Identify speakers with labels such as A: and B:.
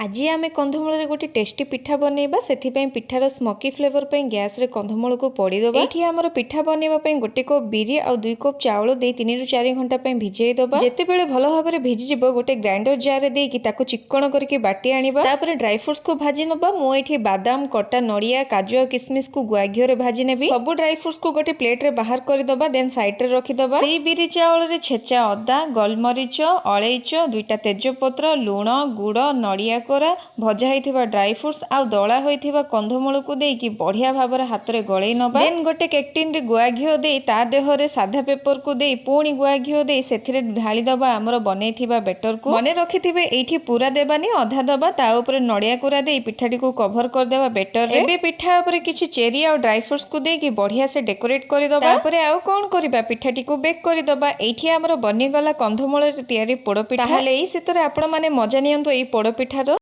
A: ଆଜି ଆମେ କନ୍ଧମୂଳରେ ଗୋଟେ ଟେଷ୍ଟି ପିଠା ବନେଇବା। ସେଥିପାଇଁ ପିଠାର ସ୍ମୋକି ଫ୍ଲେଭର ପାଇଁ ଗ୍ୟାସରେ କନ୍ଧମୂଳକୁ ପୋଡ଼ିଦେବା। ଏଇଠି ଆମର ପିଠା ବନେଇବା ପାଇଁ 1 କପ୍ ବିରି ଆଉ 2 କପ୍ ଚାଉଳ ଦେଇ 3ରୁ 4 ଘଣ୍ଟା ପାଇଁ ଭିଜେଇ ଦେବା। ଯେତେବେଳେ ଭଲ ଭାବରେ ଭିଜିଯିବ, ଗୋଟେ ଗ୍ରାଇଣ୍ଡର ଜାରରେ ଦେଇକି ତାକୁ ଚିକ୍କଣ କରିକି ବାଟି ଆଣିବା। ତାପରେ ଡ୍ରାଇ ଫ୍ରୁଟ୍ସକୁ ଭାଜି ନେବା। ମୁଁ ଏଇଠି ବାଦାମ, କଟା ନଡ଼ିଆ, କାଜୁ ଆଉ କିସମିସକୁ ଗୁଆ ଘିଅରେ ଭାଜି ନେବି। ସବୁ ଡ୍ରାଇ ଫ୍ରୁଟ୍ସକୁ ଗୋଟେ ପ୍ଲେଟରେ ବାହାର କରିଦେବା, ଦେନ୍ ସାଇଡରେ ରଖିଦେବା। ସେଇ ବିରି ଚାଉଳରେ ଛେଚା ଅଦା, ଗୋଲମରିଚ, ଅଳେଇଚ, ଦୁଇଟା ତେଜପତ୍ର, ଲୁଣ, ଗୁଡ଼, ନଡ଼ିଆ କୋରା, ଭଜା ହେଇଥିବା ଡ୍ରାଇ ଫ୍ରୁଟ୍ସ ଆଉ ଦଳା ହୋଇଥିବା କନ୍ଧମୂଳକୁ ଦେଇକି ବଢ଼ିଆ ଭାବରେ ହାତରେ ଗୋଳେଇ ନେବା। ଦେନ୍ ଗୋଟେ କେକ୍ ଟିନରେ ଗୁଆ ଘିଅ ଦେଇ, ତା ଦେହରେ ସାଧା ପେପରକୁ ଦେଇ, ପୁଣି ଗୁଆ ଘିଅ ଦେଇ ସେଥିରେ ଢାଳି ଦେବା ଆମର ବନେଇଥିବା ବେଟରକୁ। ମନେ ରଖିଥିବେ, ଏଇଠି ପୁରା ଦେବାନି, ଅଧା ଦେବା। ତା ଉପରେ ନଡ଼ିଆ କୋରା ଦେଇ ପିଠାଟିକୁ କଭର କରିଦେବା ବେଟରରେ। ଏବେ ପିଠା ଉପରେ କିଛି ଚେରି ଆଉ ଡ୍ରାଇ ଫ୍ରୁଟ୍ସକୁ ଦେଇକି ବଢ଼ିଆ ସେ ଡେକୋରେଟ୍ କରିଦେବା। ତାପରେ ଆଉ କ'ଣ କରିବା? ପିଠାଟିକୁ ବେକ୍ କରିଦେବା। ଏଇଠି ଆମର ବନିଗଲା କନ୍ଧମୂଳରେ ତିଆରି ପୋଡ଼ ପିଠା। ତାହେଲେ ଏଇ ଶୀତରେ ଆପଣମାନେ ମଜା ନିଅନ୍ତୁ ଏଇ ପୋଡ଼ ପିଠାର।